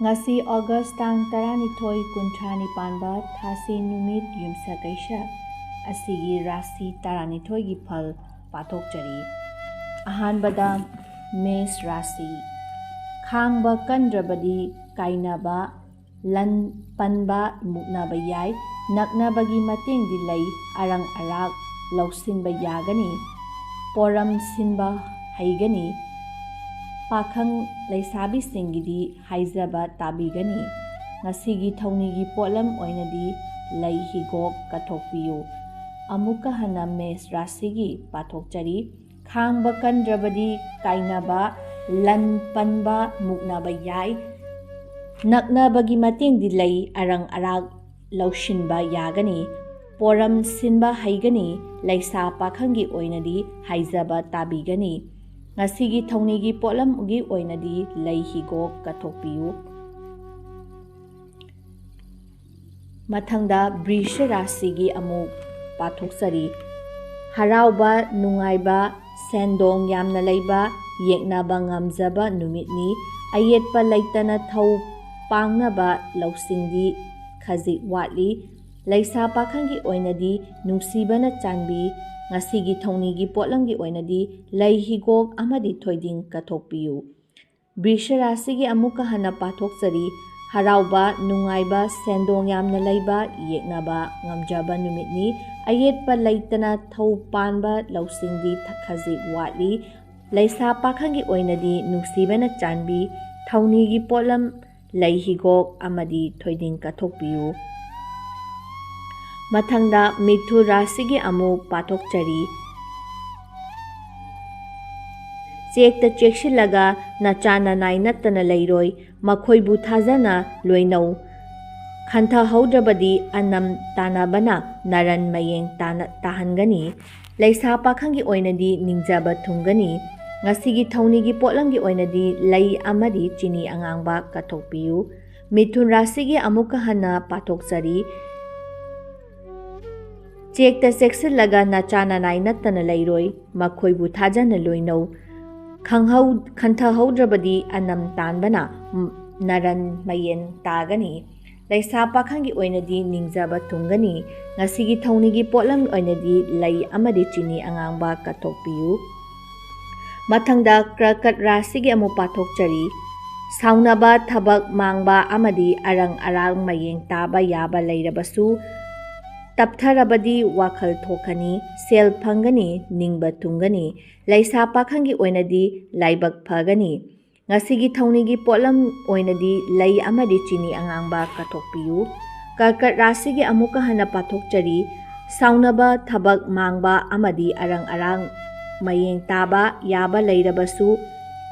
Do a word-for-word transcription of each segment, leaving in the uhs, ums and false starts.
ꯉꯁꯤ August ꯇꯥꯡ ꯇꯔꯥꯅꯤꯊꯣꯏ, ꯀꯨꯟꯊ꯭ꯔꯥ ꯅꯤꯄꯥꯟꯕ ꯊꯥꯁꯤ ꯅꯨꯃꯤꯠ ꯌꯨꯝꯁꯀꯩꯁ ꯑꯁꯤꯒꯤ ꯔꯥꯁꯤ ꯇꯔꯥꯅꯤꯊꯣꯏꯒꯤ ꯐꯜ ꯄꯥꯊꯣꯛꯆꯔꯤ꯫ ꯑꯍꯥꯟꯕꯗ ꯃꯦꯁ ꯔꯥꯁꯤ꯫ ꯈꯥꯡꯕ ꯀꯟꯗ꯭ꯔꯕꯗꯤ ꯀꯥꯏꯅꯕ, ꯂꯟ ꯄꯟꯕ, ꯃꯨꯛꯅꯕ ꯌꯥꯏ꯫ ꯅꯛꯅꯕꯒꯤ ꯃꯇꯦꯡꯗꯤ ꯂꯩ꯫ ꯑꯔꯪ ꯑꯔꯥꯛ ꯂꯧꯁꯤꯟꯕ ꯌꯥꯒꯅꯤ꯫ ꯄꯣꯔꯝ ꯁꯤꯟꯕ ꯍꯩꯒꯅꯤ꯫ ꯄꯥꯈꯪ ꯂꯩꯁꯥꯕꯤꯁꯤꯡꯒꯤꯗꯤ ꯍꯥꯏꯖꯕ ꯇꯥꯕꯤꯒꯅꯤ꯫ ꯉꯁꯤꯒꯤ ꯊꯧꯅꯤꯒꯤ ꯄꯣꯠꯂꯝ ꯑꯣꯏꯅꯗꯤ ꯂꯩ ꯍꯤꯒꯣꯛ ꯀꯠꯊꯣꯛꯄꯤꯌꯨ꯫ ꯑꯃꯨꯛꯀ ꯍꯟꯅ ꯃꯦꯁ ꯔꯥꯁꯤꯒꯤ ꯄꯥꯊꯣꯛꯆꯔꯤ꯫ ꯈꯥꯡꯕ ꯀꯟꯗ꯭ꯔꯕꯗꯤ ꯀꯥꯏꯅꯕ, ꯂꯟ ꯄꯟꯕ, ꯃꯨꯛꯅꯕ ꯌꯥꯏ꯫ ꯅꯛꯅꯕꯒꯤ ꯃꯇꯦꯡꯗꯤ ꯂꯩ꯫ ꯑꯔꯪ ꯑꯔꯥꯛ ꯂꯧꯁꯤꯟꯕ ꯌꯥꯒꯅꯤ꯫ ꯄꯣꯔꯝ ꯁꯤꯟꯕ ꯍꯩꯒꯅꯤ꯫ ꯂꯩꯁꯥ ꯄꯥꯈꯪꯒꯤ ꯑꯣꯏꯅꯗꯤ ꯍꯥꯏꯖꯕ ꯇꯥꯕꯤꯒꯅꯤ꯫ ꯉꯁꯤꯒꯤ ꯊꯧꯅꯤꯒꯤ ꯄꯣꯠꯂꯝꯒꯤ ꯑꯣꯏꯅꯗꯤ ꯂꯩ ꯍꯤꯒꯣꯛ ꯀꯠꯊꯣꯛꯄꯤꯌꯨ꯫ ꯃꯊꯪꯗ ꯕ꯭ꯔꯤꯁ ꯔꯥꯁꯤꯒꯤ ꯑꯃꯨꯛ ꯄꯥꯊꯣꯛꯆꯔꯤ꯫ ꯍꯔꯥꯎꯕ, ꯅꯨꯡꯉꯥꯏꯕ, ꯁꯦꯟꯗꯣꯡ ꯌꯥꯝꯅ ꯂꯩꯕ, ꯌꯦꯛꯅꯕ ꯉꯝꯖꯕ ꯅꯨꯃꯤꯠꯅꯤ꯫ ꯑꯌꯦꯠꯄ ꯂꯩꯇꯅ ꯊꯧ ꯄꯥꯡꯅꯕ ꯂꯧꯁꯤꯡꯗꯤ ꯈꯖꯤꯛ ꯋꯥꯠꯂꯤ꯫ ꯂꯩꯁꯥ ꯄꯥꯈꯪꯒꯤ ꯑꯣꯏꯅꯗꯤ ꯅꯨꯡꯁꯤꯕꯅ ꯆꯥꯟꯕꯤ꯫ ꯉꯁꯤꯒꯤ ꯊꯧꯅꯤꯒꯤ ꯄꯣꯠꯂꯝꯒꯤ ꯑꯣꯏꯅꯗꯤ ꯂꯩ ꯍꯤꯒꯣꯛ ꯑꯃꯗꯤ ꯊꯣꯏꯗꯤꯡ ꯀꯠꯊꯣꯛꯄꯤꯌꯨ꯫ ꯕ꯭ꯔꯤꯁ ꯔꯥꯁꯤꯒꯤ ꯑꯃꯨꯛꯀ ꯍꯟꯅ ꯄꯥꯊꯣꯛꯆꯔꯤ꯫ ꯍꯔꯥꯎꯕ, ꯅꯨꯡꯉꯥꯏꯕ, ꯁꯦꯟꯗꯣꯡ ꯌꯥꯝꯅ ꯂꯩꯕ, ꯌꯦꯛꯅꯕ ꯉꯝꯖꯕ ꯅꯨꯃꯤꯠꯅꯤ꯫ ꯑꯌꯦꯠꯄ ꯂꯩꯇꯅ ꯊꯧ ꯄꯥꯟꯕ ꯂꯧꯁꯤꯡꯗꯤ ꯈꯖꯤꯛ ꯋꯥꯠꯂꯤ꯫ ꯂꯩꯁꯥ ꯄꯥꯈꯪꯒꯤ ꯑꯣꯏꯅꯗꯤ ꯅꯨꯡꯁꯤꯕꯅ ꯆꯥꯟꯕꯤ꯫ ꯊꯧꯅꯤꯒꯤ ꯄꯣꯠꯂꯝ ꯂꯩ ꯍꯤꯒꯣꯛ ꯑꯃꯗꯤ ꯊꯣꯏꯗꯤꯡ ꯀꯠꯊꯣꯛꯄꯤꯌꯨ꯫ ꯃꯊꯪꯗ ꯃꯤꯊꯨ ꯔꯥꯁꯤꯒꯤ ꯑꯃꯨꯛ ꯄꯥꯊꯣꯛꯆꯔꯤ꯫ ꯆꯦꯛꯇ ꯆꯦꯛꯁꯤꯜꯂꯒ ꯅꯆꯥ ꯅꯅꯥꯏ ꯅꯠꯇꯅ ꯂꯩꯔꯣꯏ꯫ ꯃꯈꯣꯏꯕꯨ ꯊꯥꯖꯅ ꯂꯣꯏꯅꯧ꯫ ꯈꯟꯊꯍꯧꯗ꯭ꯔꯕꯗꯤ ꯑꯅꯝ ꯇꯥꯟꯅꯕꯅ ꯅꯔꯟ ꯃꯌꯦꯡ ꯇꯥꯅ-, ꯇꯥꯍꯟꯒꯅꯤ꯫ ꯂꯩꯁꯥ ꯄꯥꯈꯪꯒꯤ ꯑꯣꯏꯅꯗꯤ ꯅꯤꯡꯖꯕ ꯊꯨꯡꯒꯅꯤ꯫ ꯉꯁꯤꯒꯤ ꯊꯧꯅꯤꯒꯤ ꯄꯣꯠꯂꯝꯒꯤ ꯑꯣꯏꯅꯗꯤ ꯂꯩ ꯑꯃꯗꯤ ꯆꯤꯅꯤ ꯑꯉꯥꯡꯕ ꯀꯠꯊꯣꯛꯄꯤꯌꯨ꯫ ꯃꯤꯊꯨꯟ ꯔꯥꯁꯤꯒꯤ ꯑꯃꯨꯛꯀ ꯍꯟꯅ ꯄꯥꯊꯣꯛꯆꯔꯤ꯫ ꯆꯦꯛꯇ ꯆꯦꯛꯁꯤꯜꯂꯒ ꯅꯆꯥ ꯅꯅꯥꯏ ꯅꯠꯇꯅ ꯂꯩꯔꯣꯏ꯫ ꯃꯈꯣꯏꯕꯨ ꯊꯥꯖꯅ ꯂꯣꯏꯅꯧ꯫ ꯈꯪꯍꯧ-, ꯈꯟꯊꯍꯧꯗ꯭ꯔꯕꯗꯤ ꯑꯅꯝ ꯇꯥꯟꯕꯅ ꯝ-, ꯅꯔꯟ ꯃꯌꯦꯟ ꯇꯥꯒꯅꯤ꯫ ꯂꯩꯁꯥ ꯄꯥꯈꯪꯒꯤ ꯑꯣꯏꯅꯗꯤ ꯅꯤꯡꯖꯕ ꯊꯨꯡꯒꯅꯤ꯫ ꯉꯁꯤꯒꯤ ꯊꯧꯅꯤꯒꯤ ꯄꯣꯠꯂꯝ ꯑꯣꯏꯅꯗꯤ ꯂꯩ ꯑꯃꯗꯤ ꯆꯤꯅꯤ ꯑꯉꯥꯡꯕ ꯀꯠꯊꯣꯛꯄꯤꯌꯨ꯫ ꯃꯊꯪꯗ ꯀ꯭ꯔꯀꯠ ꯔꯥꯁꯤꯒꯤ ꯑꯃꯨꯛ ꯄꯥꯊꯣꯛꯆꯔꯤ꯫ ꯁꯥꯎꯅꯕ, ꯊꯕꯛ ꯃꯥꯡꯕ ꯑꯃꯗꯤ ꯑꯔꯪ ꯑꯔꯥꯡ ꯃꯌꯦꯡ ꯇꯥꯕ ꯌꯥꯕ ꯂꯩꯔꯕꯁꯨ, ꯇꯞꯊꯔꯕꯗꯤ ꯋꯥꯈꯜ ꯊꯣꯛꯀꯅꯤ, ꯁꯦꯜ ꯐꯪꯒꯅꯤ, ꯅꯤꯡꯕ ꯊꯨꯡꯒꯅꯤ꯫ ꯂꯩꯁꯥ ꯄꯥꯈꯪꯒꯤ ꯑꯣꯏꯅꯗꯤ ꯂꯥꯏꯕꯛ ꯐꯒꯅꯤ꯫ ꯉꯁꯤꯒꯤ ꯊꯧꯅꯤꯒꯤ ꯄꯣꯠꯂꯝ ꯑꯣꯏꯅꯗꯤ ꯂꯩ ꯑꯃꯗꯤ ꯆꯤꯅꯤ ꯑꯉꯥꯡꯕ ꯀꯠꯊꯣꯛꯄꯤꯌꯨ꯫ ꯀꯔꯀꯠ ꯔꯥꯁꯤꯒꯤ ꯑꯃꯨꯛꯀ ꯍꯟꯅ ꯄꯥꯊꯣꯛꯆꯔꯤ꯫ ꯁꯥꯎꯅꯕ, ꯊꯕꯛ ꯃꯥꯡꯕ ꯑꯃꯗꯤ ꯑꯔꯪ ꯑꯔꯥꯡ ꯃꯌꯦꯡ ꯇꯥꯕ ꯌꯥꯕ ꯂꯩꯔꯕꯁꯨ,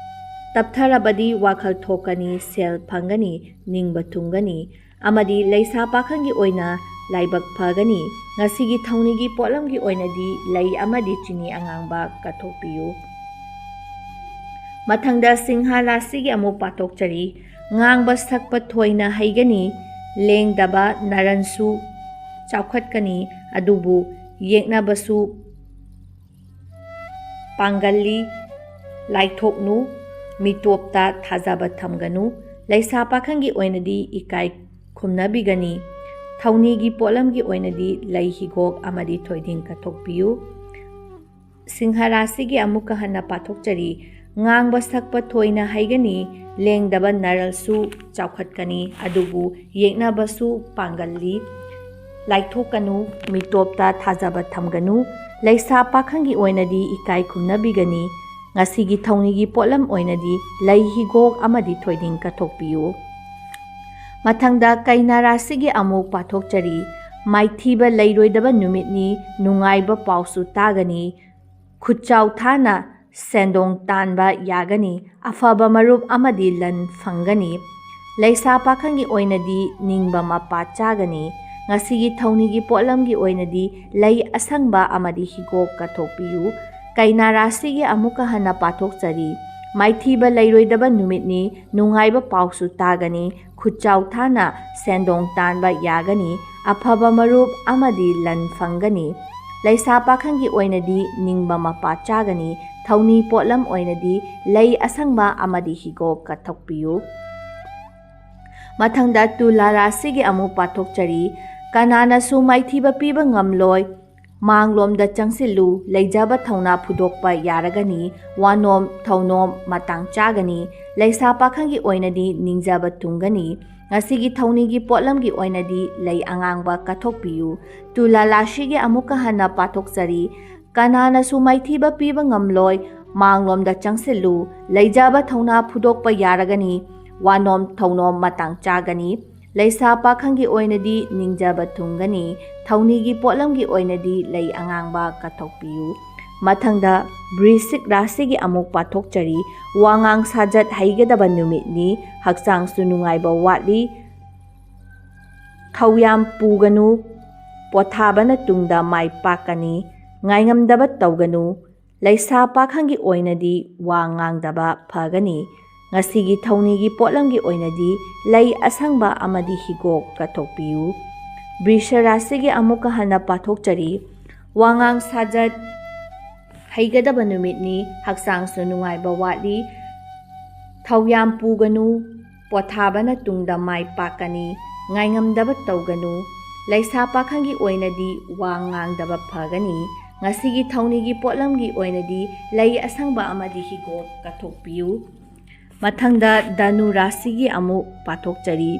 ꯇꯞꯊꯔꯕꯗꯤ ꯋꯥꯈꯜ ꯊꯣꯛꯀꯅꯤ, ꯁꯦꯜ ꯐꯪꯒꯅꯤ, ꯅꯤꯡꯕ ꯊꯨꯡꯒꯅꯤ꯫ ꯑꯃꯗꯤ ꯂꯩꯁꯥ ꯄꯥꯈꯪꯒꯤ ꯑꯣꯏꯅ ꯂꯥꯏꯕꯛ ꯐꯒꯅꯤ꯫ ꯉꯁꯤꯒꯤ ꯊꯧꯅꯤꯒꯤ ꯄꯣꯠꯂꯝꯒꯤ ꯑꯣꯏꯅꯗꯤ ꯂꯩ ꯑꯃꯗꯤ ꯆꯤꯅꯤ ꯑꯉꯥꯡꯕ ꯀꯠꯊꯣꯛꯄꯤꯌꯨ꯫ ꯃꯊꯪꯗ ꯁꯤꯡꯍ ꯔꯥꯁꯤꯒꯤ ꯑꯃꯨꯛ ꯄꯥꯊꯣꯛꯆꯔꯤ꯫ ꯉꯥꯡꯕ ꯁꯛꯄ ꯊꯣꯏꯅ ꯍꯩꯒꯅꯤ, ꯂꯦꯡꯗꯕ ꯅꯔꯟꯁꯨ ꯆꯥꯎꯈꯠꯀꯅꯤ, ꯑꯗꯨꯕꯨ ꯌꯦꯛꯅꯕꯁꯨ ꯄꯥꯡꯒꯜꯂꯤ꯫ ꯂꯥꯏꯊꯣꯛꯅꯨ, ꯃꯤꯇꯣꯞꯇ ꯊꯥꯖꯕ ꯊꯝꯒꯅꯨ꯫ ꯂꯩꯁꯥ ꯄꯥꯈꯪꯒꯤ ꯑꯣꯏꯅꯗꯤ ꯏꯀꯥꯏ ꯈꯨꯝꯅꯕꯤꯒꯅꯤ꯫ ꯊꯧꯅꯤꯒꯤ ꯄꯣꯠꯂꯝꯒꯤ ꯑꯣꯏꯅꯗꯤ ꯂꯩ ꯍꯤꯒꯣꯛ ꯑꯃꯗꯤ ꯊꯣꯏꯗꯤꯡ ꯀꯠꯊꯣꯛꯄꯤꯌꯨ꯫ ꯁꯤꯡꯍ ꯔꯥꯁꯤꯒꯤ ꯑꯃꯨꯛꯀ ꯍꯟꯅ ꯄꯥꯊꯣꯛꯆꯔꯤ꯫ ꯉꯥꯡꯕ ꯁꯛꯄ ꯊꯣꯏꯅ ꯍꯩꯒꯅꯤ, ꯂꯦꯡꯗꯕ ꯅꯔꯜꯁꯨ ꯆꯥꯎꯈꯠꯀꯅꯤ, ꯑꯗꯨꯕꯨ ꯌꯦꯛꯅꯕꯁꯨ ꯄꯥꯡꯒꯜꯂꯤ꯫ ꯂꯥꯏꯊꯣꯛꯀꯅꯨ, ꯃꯤꯇꯣꯞꯇ ꯊꯥꯖꯕ ꯊꯝꯒꯅꯨ꯫ ꯂꯩꯁꯥ ꯄꯥꯈꯪꯒꯤ ꯑꯣꯏꯅꯗꯤ ꯏꯀꯥꯏ ꯈꯨꯝꯅꯕꯤꯒꯅꯤ꯫ ꯉꯁꯤꯒꯤ ꯊꯧꯅꯤꯒꯤ ꯄꯣꯠꯂꯝ ꯑꯣꯏꯅꯗꯤ ꯂꯩ ꯍꯤꯒꯣꯛ ꯑꯃꯗꯤ ꯊꯣꯏꯗꯤꯡ ꯀꯠꯊꯣꯛꯄꯤꯌꯨ꯫ ꯃꯊꯪꯗ ꯀꯩꯅꯥ ꯔꯥꯁꯤꯒꯤ ꯑꯃꯨꯛ ꯄꯥꯊꯣꯛꯆꯔꯤ꯫ ꯃꯥꯏꯊꯤꯕ ꯂꯩꯔꯣꯏꯗꯕ ꯅꯨꯃꯤꯠꯅꯤ, ꯅꯨꯡꯉꯥꯏꯕ ꯄꯥꯎꯁꯨ ꯇꯥꯒꯅꯤ꯫ ꯈꯨꯠꯆꯥꯎ ꯊꯥꯅ ꯁꯦꯟꯗꯣꯡ ꯇꯥꯟꯕ ꯌꯥꯒꯅꯤ꯫ ꯑꯐꯕ ꯃꯔꯨꯞ ꯑꯃꯗꯤ ꯂꯟ ꯐꯪꯒꯅꯤ꯫ ꯂꯩꯁꯥ ꯄꯥꯈꯪꯒꯤ ꯑꯣꯏꯅꯗꯤ ꯅꯤꯡꯕ ꯃꯄꯥ ꯆꯥꯒꯅꯤ꯫ ꯉꯁꯤꯒꯤ ꯊꯧꯅꯤꯒꯤ ꯄꯣꯠꯂꯝꯒꯤ ꯑꯣꯏꯅꯗꯤ ꯂꯩ ꯑꯁꯪꯕ ꯑꯃꯗꯤ ꯍꯤꯒꯣꯛ ꯀꯠꯊꯣꯛꯄꯤꯌꯨ꯫ ꯀꯩꯅꯥ ꯔꯥꯁꯤꯒꯤ ꯑꯃꯨꯛꯀ ꯍꯟꯅ ꯄꯥꯊꯣꯛꯆꯔꯤ꯫ ꯃꯥꯏꯊꯤꯕ ꯂꯩꯔꯣꯏꯗꯕ ꯅꯨꯃꯤꯠꯅꯤ, ꯅꯨꯡꯉꯥꯏꯕ ꯄꯥꯎꯁꯨ ꯇꯥꯒꯅꯤ꯫ ꯈꯨꯠꯆꯥꯎ ꯊꯥꯅ ꯁꯦꯟꯗꯣꯡ ꯇꯥꯟꯕ ꯌꯥꯒꯅꯤ꯫ ꯑꯐꯕ ꯃꯔꯨꯞ ꯑꯃꯗꯤ ꯂꯟ ꯐꯪꯒꯅꯤ꯫ ꯂꯩꯁꯥ ꯄꯥꯈꯪꯒꯤ ꯑꯣꯏꯅꯗꯤ ꯅꯤꯡꯕ ꯃꯄꯥ ꯆꯥꯒꯅꯤ꯫ ꯊꯧꯅꯤ ꯄꯣꯠꯂꯝ ꯑꯣꯏꯅꯗꯤ ꯂꯩ ꯑꯁꯪꯕ ꯑꯃꯗꯤ ꯍꯤꯒꯣꯛ ꯀꯠꯊꯣꯛꯄꯤꯌꯨ꯫ ꯃꯊꯪꯗ ꯇꯨꯂꯥ ꯔꯥꯁꯤꯒꯤ ꯑꯃꯨꯛ ꯄꯥꯊꯣꯛꯆꯔꯤ꯫ ꯀꯅꯥꯅꯁꯨ ꯃꯥꯏꯊꯤꯕ ꯄꯤꯕ ꯉꯝꯂꯣꯏ꯫ ꯃꯥꯡꯂꯣꯝꯗ ꯆꯪꯁꯤꯜꯂꯨ, ꯂꯩꯖꯕ ꯊꯧꯅꯥ ꯐꯨꯗꯣꯛꯄ ꯌꯥꯔꯒꯅꯤ, ꯋꯥꯅꯣꯝ ꯊꯧꯅꯣꯝ ꯃꯇꯥꯡ ꯆꯥꯒꯅꯤ, ꯂꯩꯁꯥ ꯄꯥꯈꯪꯒꯤ ꯑꯣꯏꯅꯗꯤ ꯅꯤꯡꯖꯕ ꯊꯨꯡꯒꯅꯤ꯫ ꯉꯁꯤꯒꯤ ꯊꯧꯅꯤꯒꯤ ꯄꯣꯠꯂꯝꯒꯤ ꯑꯣꯏꯅꯗꯤ ꯂꯩ ꯑꯉꯥꯡꯕ ꯀꯠꯊꯣꯛꯄꯤꯌꯨ꯫ ꯇꯨꯂꯥ ꯔꯥꯁꯤꯒꯤ ꯑꯃꯨꯛꯀ ꯍꯟꯅ ꯄꯥꯊꯣꯛꯆꯔꯤ꯫ ꯀꯅꯥꯅꯁꯨ ꯃꯥꯏꯊꯤꯕ ꯄꯤꯕ ꯉꯝꯂꯣꯏ꯫ ꯃꯥꯡꯂꯣꯝꯗ ꯆꯪꯁꯤꯜꯂꯨ, ꯂꯩꯖꯕ ꯊꯧꯅꯥ ꯐꯨꯗꯣꯛꯄ ꯌꯥꯔꯒꯅꯤ, ꯋꯥꯅꯣꯝ ꯊꯧꯅꯣꯝ ꯃꯇꯥꯡ ꯆꯥꯒꯅꯤ꯫ ꯂꯩꯁꯥ ꯄꯥꯈꯪꯒꯤ ꯑꯣꯏꯅꯗꯤ ꯅꯤꯡꯖꯕ ꯊꯨꯡꯒꯅꯤ꯫ ꯊꯧꯅꯤꯒꯤ ꯄꯣꯠꯂꯝꯒꯤ ꯑꯣꯏꯅꯗꯤ ꯂꯩ ꯑꯉꯥꯡꯕ ꯀꯠꯊꯣꯛꯄꯤꯌꯨ꯫ ꯃꯊꯪꯗ ꯕ꯭ꯔꯤꯁꯤꯛ ꯔꯥꯁꯤꯒꯤ ꯑꯃꯨꯛ ꯄꯥꯊꯣꯛꯆꯔꯤ꯫ ꯋꯥꯉꯥꯡ ꯁꯥꯖꯠ ꯍꯩꯒꯗꯕ ꯅꯨꯃꯤꯠꯅꯤ꯫ ꯍꯛꯆꯥꯡꯁꯨ ꯅꯨꯡꯉꯥꯏꯕ ꯋꯥꯠꯂꯤ꯫ ꯊꯧꯌꯥꯝ ꯄꯨꯒꯅꯨ꯫ ꯄꯣꯊꯥꯕꯅ ꯇꯨꯡꯗ ꯃꯥꯏ ꯄꯥꯛꯀꯅꯤ꯫ ꯉꯥꯏꯉꯝꯗꯕ ꯇꯧꯒꯅꯨ꯫ ꯂꯩꯁꯥ ꯄꯥꯈꯪꯒꯤ ꯑꯣꯏꯅꯗꯤ ꯋꯥ ꯉꯥꯡꯗꯕ ꯐꯒꯅꯤ꯫ ꯉꯁꯤꯒꯤ ꯊꯧꯅꯤꯒꯤ ꯄꯣꯠꯂꯝꯒꯤ ꯑꯣꯏꯅꯗꯤ ꯂꯩ ꯑꯁꯪꯕ ꯑꯃꯗꯤ ꯍꯤꯒꯣꯛ ꯀꯠꯊꯣꯛꯄꯤꯌꯨ꯫ ꯕ꯭ꯔꯤꯁ ꯔꯥꯁꯤꯒꯤ ꯑꯃꯨꯛꯀ ꯍꯟꯅ ꯄꯥꯊꯣꯛꯆꯔꯤ꯫ ꯋꯥꯉꯥꯡ ꯁꯥꯖꯠ ꯍꯩꯒꯗꯕ ꯅꯨꯃꯤꯠꯅꯤ꯫ ꯍꯛꯆꯥꯡꯁꯨ ꯅꯨꯡꯉꯥꯏꯕ ꯋꯥꯠꯂꯤ꯫ ꯊꯧꯌꯥꯝ ꯄꯨꯒꯅꯨ꯫ ꯄꯣꯊꯥꯕꯅ ꯇꯨꯡꯗ ꯃꯥꯏ ꯄꯥꯛꯀꯅꯤ꯫ ꯉꯥꯏꯉꯝꯗꯕ ꯇꯧꯒꯅꯨ꯫ ꯂꯩꯁꯥ ꯄꯥꯈꯪꯒꯤ ꯑꯣꯏꯅꯗꯤ ꯋꯥ ꯉꯥꯡꯗꯕ ꯐꯒꯅꯤ꯫ ꯉꯁꯤꯒꯤ ꯊꯧꯅꯤꯒꯤ ꯄꯣꯠꯂꯝꯒꯤ ꯑꯣꯏꯅꯗꯤ ꯂꯩ ꯑꯁꯪꯕ ꯑꯃꯗꯤ ꯍꯤꯒꯣꯛ ꯀꯠꯊꯣꯛꯄꯤꯌꯨ꯫ ꯃꯊꯪꯗ ꯙꯅꯨ ꯔꯥꯁꯤꯒꯤ ꯑꯃꯨꯛ ꯄꯥꯊꯣꯛꯆꯔꯤ꯫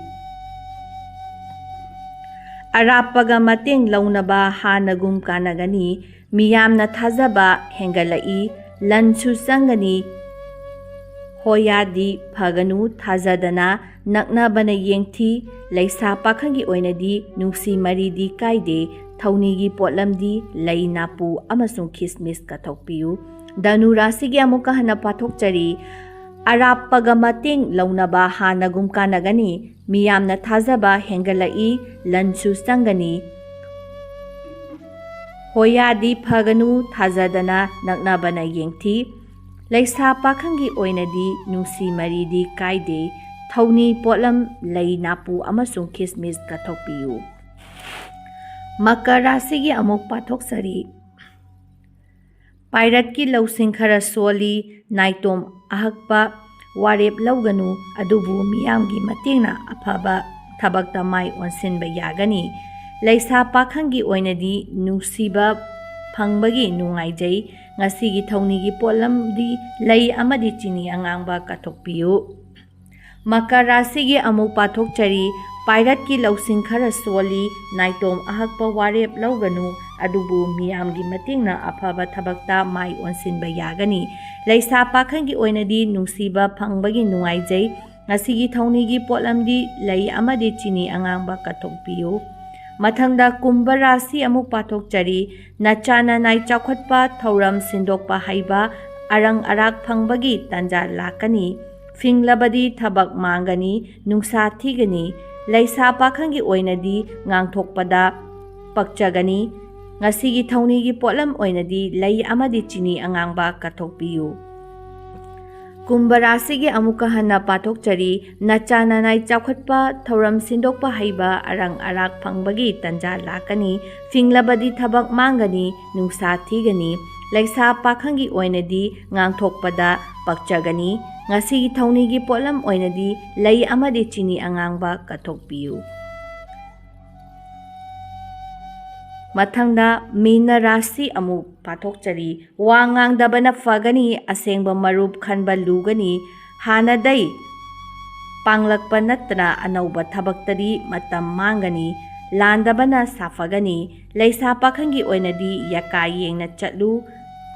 ꯑꯔꯥꯞꯄꯒ ꯃꯇꯦꯡ ꯂꯧꯅꯕ ꯍꯥꯟꯅꯒꯨꯝ ꯀꯥꯟꯅꯒꯅꯤ꯫ ꯃꯤꯌꯥꯝꯅ ꯊꯥꯖꯕ ꯍꯦꯟꯒꯠꯂꯛꯏ꯫ ꯂꯟꯁꯨ ꯆꯪꯒꯅꯤ꯫ ꯍꯣꯌꯥꯗꯤ ꯐꯒꯅꯨ꯫ ꯊꯥꯖꯗꯅ ꯅꯛꯅꯕꯅ ꯌꯦꯡꯊꯤ꯫ ꯂꯩꯁꯥ ꯄꯥꯈꯪꯒꯤ ꯑꯣꯏꯅꯗꯤ ꯅꯨꯡꯁꯤ ꯃꯔꯤꯗꯤ ꯀꯥꯏꯗꯦ꯫ ꯊꯧꯅꯤꯒꯤ ꯄꯣꯠꯂꯝꯗꯤ ꯂꯩ ꯅꯥꯄꯨ ꯑꯃꯁꯨꯡ ꯈꯤꯁꯃꯤꯁ ꯀꯠꯊꯣꯛꯄꯤꯌꯨ꯫ ꯙꯅꯨ ꯔꯥꯁꯤꯒꯤ ꯑꯃꯨꯛꯀ ꯍꯟꯅ ꯄꯥꯊꯣꯛꯆꯔꯤ꯫ ꯑꯔꯥꯞꯄꯒ ꯃꯇꯦꯡ ꯂꯧꯅꯕ ꯍꯥꯟꯅꯒꯨꯝ ꯀꯥꯟꯅꯒꯅꯤ꯫ ꯃꯤꯌꯥꯝꯅ ꯊꯥꯖꯕ ꯍꯦꯟꯒꯠꯂꯛꯏ꯫ ꯂꯟꯁꯨ ꯆꯪꯒꯅꯤ꯫ ꯍꯣꯌꯥꯗꯤ ꯐꯒꯅꯨ꯫ ꯊꯥꯖꯗꯅ ꯅꯛꯅꯕꯅ ꯌꯦꯡꯊꯤ꯫ ꯂꯩꯁꯥ ꯄꯥꯈꯪꯒꯤ ꯑꯣꯏꯅꯗꯤ ꯅꯨꯡꯁꯤ ꯃꯔꯤꯗꯤ ꯀꯥꯏꯗꯦ꯫ ꯊꯧꯅꯤ ꯄꯣꯠꯂꯝ ꯂꯩ ꯅꯥꯄꯨ ꯑꯃꯁꯨꯡ ꯈꯤꯁꯃꯤꯁ ꯀꯠꯊꯣꯛꯄꯤꯌꯨ꯫ ꯃꯀꯔ ꯔꯥꯁꯤꯒꯤ ꯑꯃꯨꯛ ꯄꯥꯊꯣꯛꯆꯔꯤ꯫ ꯄꯥꯏꯔꯠꯀꯤ ꯂꯧꯁꯤꯡ ꯈꯔ ꯁꯣꯜꯂꯤ꯫ ꯅꯥꯏꯇꯣꯝ ꯑꯍꯛꯄ꯫ ꯋꯥꯔꯦꯞ ꯂꯧꯒꯅꯨ, ꯑꯗꯨꯕꯨ ꯃꯤꯌꯥꯝꯒꯤ ꯃꯇꯦꯡꯅ ꯑꯐꯕ ꯊꯕꯛꯇ ꯃꯥꯏ ꯑꯣꯟꯁꯤꯟꯕ ꯌꯥꯒꯅꯤ꯫ ꯂꯩꯁꯥ ꯄꯥꯈꯪꯒꯤ ꯑꯣꯏꯅꯗꯤ ꯅꯨꯡꯁꯤꯕ ꯐꯪꯕꯒꯤ ꯅꯨꯡꯉꯥꯏꯖꯩ꯫ ꯉꯁꯤꯒꯤ ꯊꯧꯅꯤꯒꯤ ꯄꯣꯠꯂꯝꯗꯤ ꯂꯩ ꯑꯃꯗꯤ ꯆꯤꯅꯤ ꯑꯉꯥꯡꯕ ꯀꯠꯊꯣꯛꯄꯤꯌꯨ꯫ ꯃꯀꯔ ꯔꯥꯁꯤꯒꯤ ꯑꯃꯨꯛ ꯄꯥꯊꯣꯛꯆꯔꯤ꯫ ꯄꯥꯏꯔꯠꯀꯤ ꯂꯧꯁꯤꯡ ꯈꯔ ꯁꯣꯜꯂꯤ꯫ ꯅꯥꯏꯇꯣꯝ ꯑꯍꯛꯄ ꯋꯥꯔꯦꯞ ꯂꯧꯒꯅꯨ, ꯑꯗꯨꯕꯨ ꯃꯤꯌꯥꯝꯒꯤ ꯃꯇꯦꯡꯅ ꯑꯐꯕ ꯊꯕꯛꯇ ꯃꯥꯏ ꯑꯣꯟꯁꯤꯟꯕ ꯌꯥꯒꯅꯤ꯫ ꯂꯩꯁꯥ ꯄꯥꯈꯪꯒꯤ ꯑꯣꯏꯅꯗꯤ ꯅꯨꯡꯁꯤꯕ ꯐꯪꯕꯒꯤ ꯅꯨꯡꯉꯥꯏꯖꯩ꯫ ꯉꯁꯤꯒꯤ ꯊꯧꯅꯤꯒꯤ ꯄꯣꯠꯂꯝꯗꯤ ꯂꯩ ꯑꯃꯗꯤ ꯆꯤꯅꯤ ꯑꯉꯥꯡꯕ ꯀꯠꯊꯣꯛꯄꯤꯌꯨ꯫ ꯃꯊꯪꯗ ꯀꯨꯝꯚ ꯔꯥꯁꯤ ꯑꯃꯨꯛ ꯄꯥꯊꯣꯛꯆꯔꯤ꯫ ꯅꯆꯥ ꯅꯅꯥꯏ ꯆꯥꯎꯈꯠꯄ, ꯊꯧꯔꯝ ꯁꯤꯟꯗꯣꯛꯄ ꯍꯩꯕ, ꯑꯔꯪ ꯑꯔꯥꯛ ꯐꯪꯕꯒꯤ ꯇꯥꯟꯖꯥ ꯂꯥꯛꯀꯅꯤ꯫ ꯐꯤꯡꯂꯕꯗꯤ ꯊꯕꯛ ꯃꯥꯡꯒꯅꯤ, ꯅꯨꯡꯁꯥ ꯊꯤꯒꯅꯤ꯫ ꯂꯩꯁꯥ ꯄꯥꯈꯪꯒꯤ ꯑꯣꯏꯅꯗꯤ ꯉꯥꯡꯊꯣꯛꯄꯗ ꯄꯛꯆꯒꯅꯤ꯫ ꯉꯁꯤꯒꯤ ꯊꯧꯅꯤꯒꯤ ꯄꯣꯠꯂꯝ ꯑꯣꯏꯅꯗꯤ ꯂꯩ ꯑꯃꯗꯤ ꯆꯤꯅꯤ ꯑꯉꯥꯡꯕ ꯀꯠꯊꯣꯛꯄꯤꯌꯨ꯫ ꯀꯨꯝꯚ ꯔꯥꯁꯤꯒꯤ ꯑꯃꯨꯛꯀ ꯍꯟꯅ ꯄꯥꯊꯣꯛꯆꯔꯤ꯫ ꯅꯆꯥ ꯅꯅꯥꯏ ꯆꯥꯎꯈꯠꯄ, ꯊꯧꯔꯝ ꯁꯤꯟꯗꯣꯛꯄ ꯍꯩꯕ, ꯑꯔꯪ ꯑꯔꯥꯛ ꯐꯪꯕꯒꯤ ꯇꯟꯖꯥ ꯂꯥꯛꯀꯅꯤ꯫ ꯐꯤꯡꯂꯕꯗꯤ ꯊꯕꯛ ꯃꯥꯡꯒꯅꯤ, ꯅꯨꯡꯁꯥ ꯊꯤꯒꯅꯤ꯫ ꯂꯩꯁꯥ ꯄꯥꯈꯪꯒꯤ ꯑꯣꯏꯅꯗꯤ ꯉꯥꯡꯊꯣꯛꯄꯗ ꯄꯛꯆꯒꯅꯤ꯫ ꯉꯁꯤꯒꯤ ꯊꯧꯅꯤꯒꯤ ꯄꯣꯠꯂꯝ ꯑꯣꯏꯅꯗꯤ ꯂꯩ ꯑꯃꯗꯤ ꯆꯤꯅꯤ ꯑꯉꯥꯡꯕ ꯀꯠꯊꯣꯛꯄꯤꯌꯨ꯫ ꯃꯊꯪꯗ ꯃꯤꯅ ꯔꯥꯁꯤ ꯑꯃꯨꯛ ꯄꯥꯊꯣꯛꯆꯔꯤ꯫ ꯋꯥ ꯉꯥꯡꯗꯕꯅ ꯐꯒꯅꯤ, ꯑꯁꯦꯡꯕ ꯃꯔꯨꯞ ꯈꯟꯕ ꯂꯨꯒꯅꯤ꯫ ꯍꯥꯟꯅꯗꯩ ꯄꯥꯡꯂꯛꯄ ꯅꯠꯇꯅ ꯑꯅꯧꯕ ꯊꯕꯛꯇꯗꯤ ꯃꯇꯝ ꯃꯥꯡꯒꯅꯤ꯫ ꯂꯥꯟꯗꯕꯅ ꯁꯥꯐꯒꯅꯤ꯫ ꯂꯩꯁꯥ ꯄꯥꯈꯪꯒꯤ ꯑꯣꯏꯅꯗꯤ ꯌꯀꯥ ꯌꯦꯡꯅ ꯆꯠꯂꯨ꯫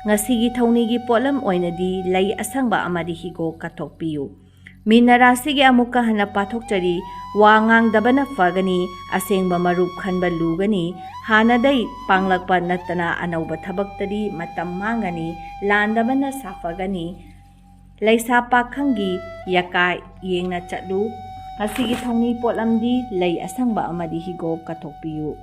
ꯉꯁꯤꯒꯤ ꯊꯧꯅꯤꯒꯤ ꯄꯣꯠꯂꯝ ꯑꯣꯏꯅꯗꯤ ꯂꯩ ꯑꯁꯪꯕ ꯑꯃꯗꯤ ꯍꯤꯒꯣꯛ ꯀꯠꯊꯣꯛꯄꯤꯌꯨ꯫ ꯃꯤꯅ ꯔꯥꯁꯤꯒꯤ ꯑꯃꯨꯛꯀ ꯍꯟꯅ ꯄꯥꯊꯣꯛꯆꯔꯤ꯫ ꯋꯥ ꯉꯥꯡꯗꯕꯅ ꯐꯒꯅꯤ, ꯑꯁꯦꯡꯕ ꯃꯔꯨꯞ ꯈꯟꯕ ꯂꯨꯒꯅꯤ꯫ ꯍꯥꯟꯅꯗꯩ ꯄꯥꯡꯂꯛꯄ ꯅꯠꯇꯅ ꯑꯅꯧꯕ ꯊꯕꯛꯇꯗꯤ ꯃꯇꯝ ꯃꯥꯡꯒꯅꯤ꯫ ꯂꯥꯟꯗꯕꯅ ꯁꯥꯐꯒꯅꯤ꯫ ꯂꯩꯁꯥ ꯄꯥꯈꯪꯒꯤ ꯌꯀꯥ ꯌꯦꯡꯅ ꯆꯠꯂꯨ꯫ ꯉꯁꯤꯒꯤ ꯊꯧꯅꯤ ꯄꯣꯠꯂꯝꯗꯤ ꯂꯩ ꯑꯁꯪꯕ ꯑꯃꯗꯤ ꯍꯤꯒꯣꯛ ꯀꯠꯊꯣꯛꯄꯤꯌꯨ꯫